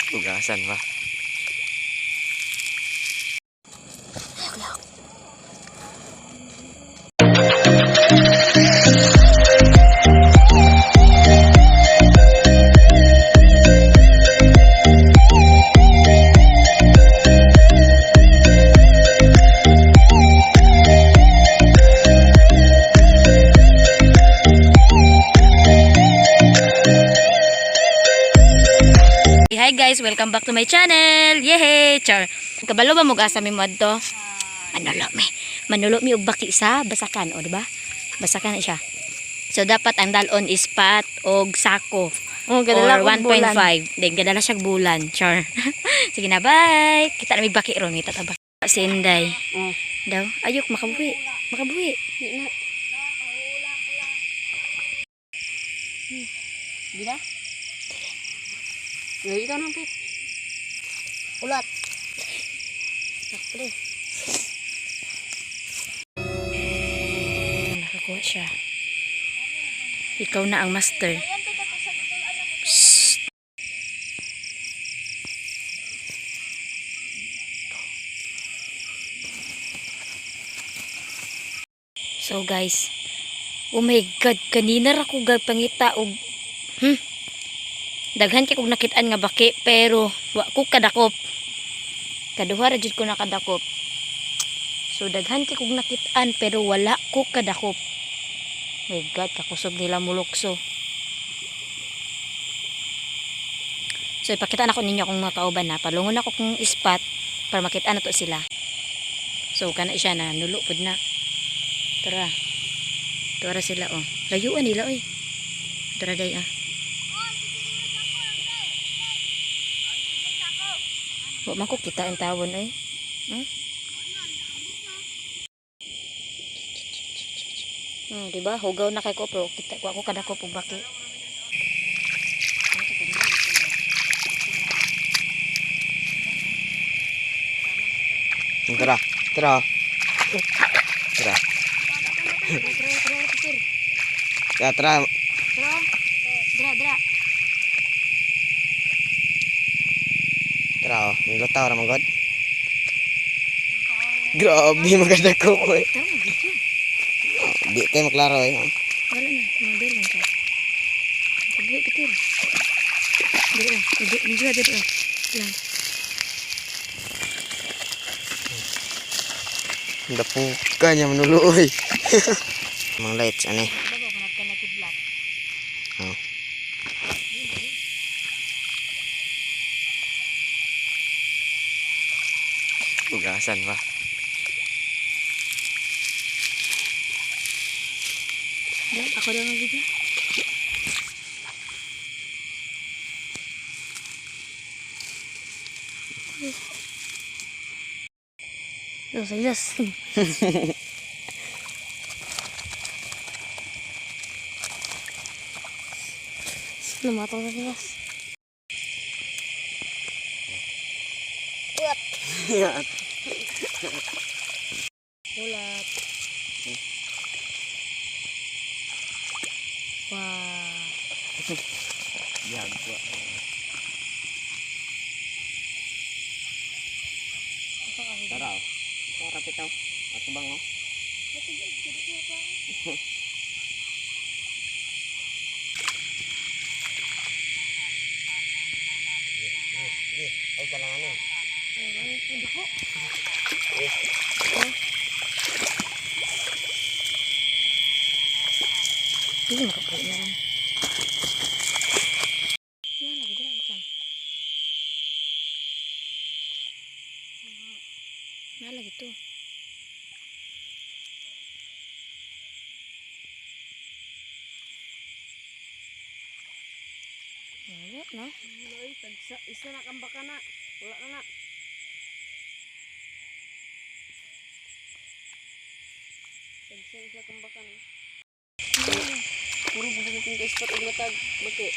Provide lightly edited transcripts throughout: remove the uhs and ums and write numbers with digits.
Hugasan ba? Hi guys, welcome back to my channel. Yehey, char. Kabalo ba mo asa mi moadto? Manulo mi. Manulo mi og baki sa basakan, o di ba? Basakan na siya. So dapat ang dalon is pat og sako. Oh, Or 1.5. Then gadala siya bulan, char. Sige na, bye. Kita na mi baki ron, kita ta baki. Si Inday. Oh. Daw, ayok makabuhi. Makabuhi. Di na. Di na? Ay, ikaw nang pit. Ulat. Sakto. Nakakuha siya. Ikaw na ang master. Shh. So guys, oh my God, kanina ra ko gapangita og daghan kay kog nakit-an nga baki pero wa ko kadakop. Kaduha ra jud ko nakadakop. So daghan kay kog nakit-an pero wala ko kadakop. My God, kakusog nila mulukso. So ipakita na ko ninyo akong mga kauban na palungon ako kung ispat para makita na to sila. So kana siya na nulo pud na. Tara. Tara sila oh. Layuan nila oy. Tara day ah. Wa man ko kita ang tawon oy. Hmm? Di ba? Hugaw na kay ko pero kita ko ako kadako og baki. Tara, tara. Tara. Tara, tara. Dra, dra. Tara, oh. Nilutaw ra man god. Grabe maganda ko ko eh. Tara, mag-video. Di kay maklaro eh. Oh. Wala na, model lang siya. Pagbuhi, Peter. Dili lang. Medyo, medyo, dili lang. Lang. Dapukan niya manulo oy. Mga lights ani. Bago ko nagkanakidlat. Oh. Hugasan ba? Dahil ako daw mag-video. Diyos, Diyos. Lumatong sa Diyos. Ulat. Wow. Yagwa. Tara. Oh. Tara pitaw. Ato bang oh. Ay kalangan eh. Hindi makapuwi na rin. Wala, lagi dira, wait lang. Wala lagi to. Wala, no? Ay, tagsa, isa na kang baka na. Wala na na. Tagsa, isa kang baka na. Puro bubong kong kaispat og matag. Baki.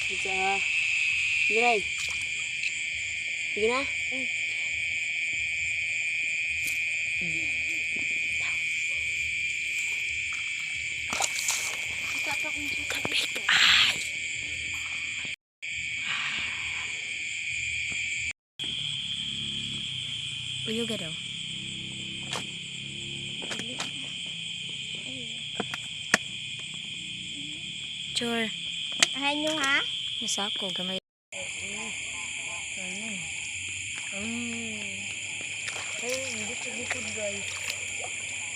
Isa. Sige na eh. Sige na. Big eye. Duga daw. Sure. Ahan nyo ha? Nasa ako, gamay. Ay, hindi ko likod guys.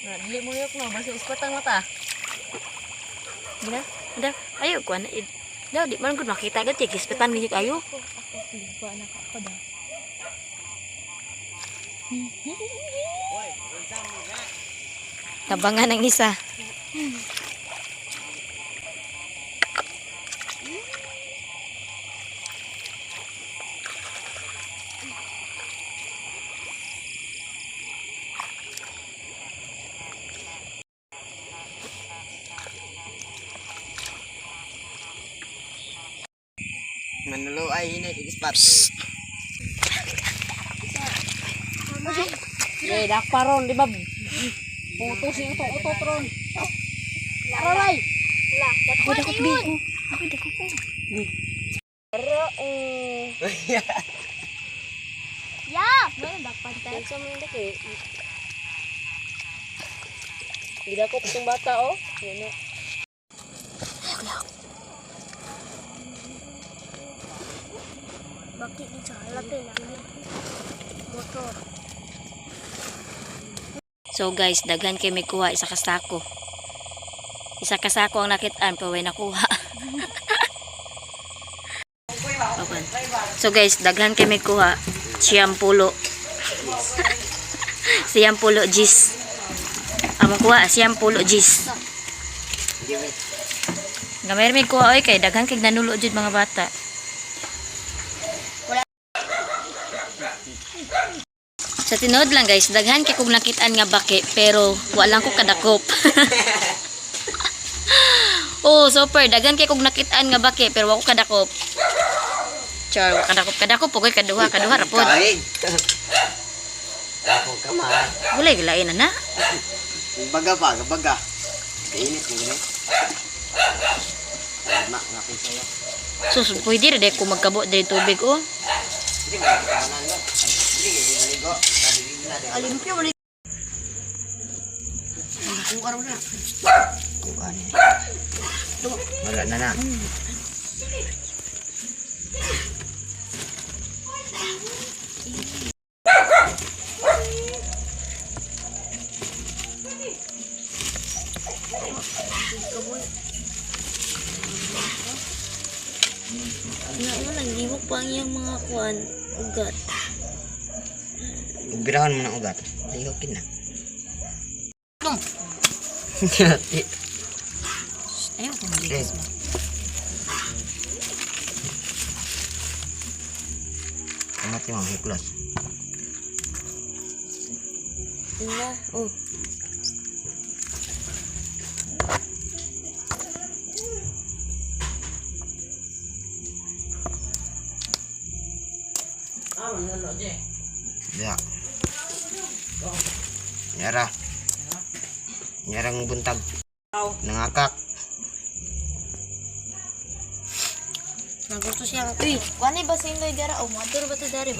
Na, dili mo yok no, basta ispat ang mata. Gina? Daw, ayo kuan. Daw di man gud makita gud kay gispitan ninyo ayo. Ako, ako, anak ako daw. Tabangan ang isa. Manulo ay hinay kay ispat. Eh, dakpa ron, di ba? Puto siya itong utot ron. Aray! Ako dako bi. Ako dako po. Ara, oh. Ya! Ano dakpan tayo? Sa mga daki. Gidakop itong bata, oh. Yan na. Bakit di sa halapin ang motor? So guys, daghan kay may kuha isa ka sako. Isa ka sako ang nakitaan pero way nakuha. Okay. So guys, daghan kay may kuha. Siyam pulo. Siyam pulo gis. Among kuha siyam pulo gis. Gamay ra may kuha oy kay daghan kay nanulo jud mga bata. Sa tinuod lang guys, daghan kay kog nakitaan nga baki pero wala ko kadakop. Oh, super daghan kay kog nakitaan nga baki pero wa ko kadakop. Char, wa kadakop kadakop pugoy kaduha kaduha ra pod. Kahig. Ako kamay. Walay gilain na na. Baga pa, baga. Kainit mo gani. Ma, nga kay sayo. Sus, pwede ra day ko magkabo diri tubig oh. Hindi ba kanan ba? Hindi kay maligo. Kalilig na dai. Alimpyo, mali. Kuha ro na. Kuha ni. Wala na na. Na, ano, naglibok pa ang iyang mga kuan, ugat. Ubirahon mo ng ugat. Lihokin na. Ayaw ko maligo. Kamati mo, hiklos. Na, oh. Ya. Nyara. Nyarang buntag. Nangakak. Nagusto siya. Uy, kuan ba sa indoy dara? Oh, motor ba to dara?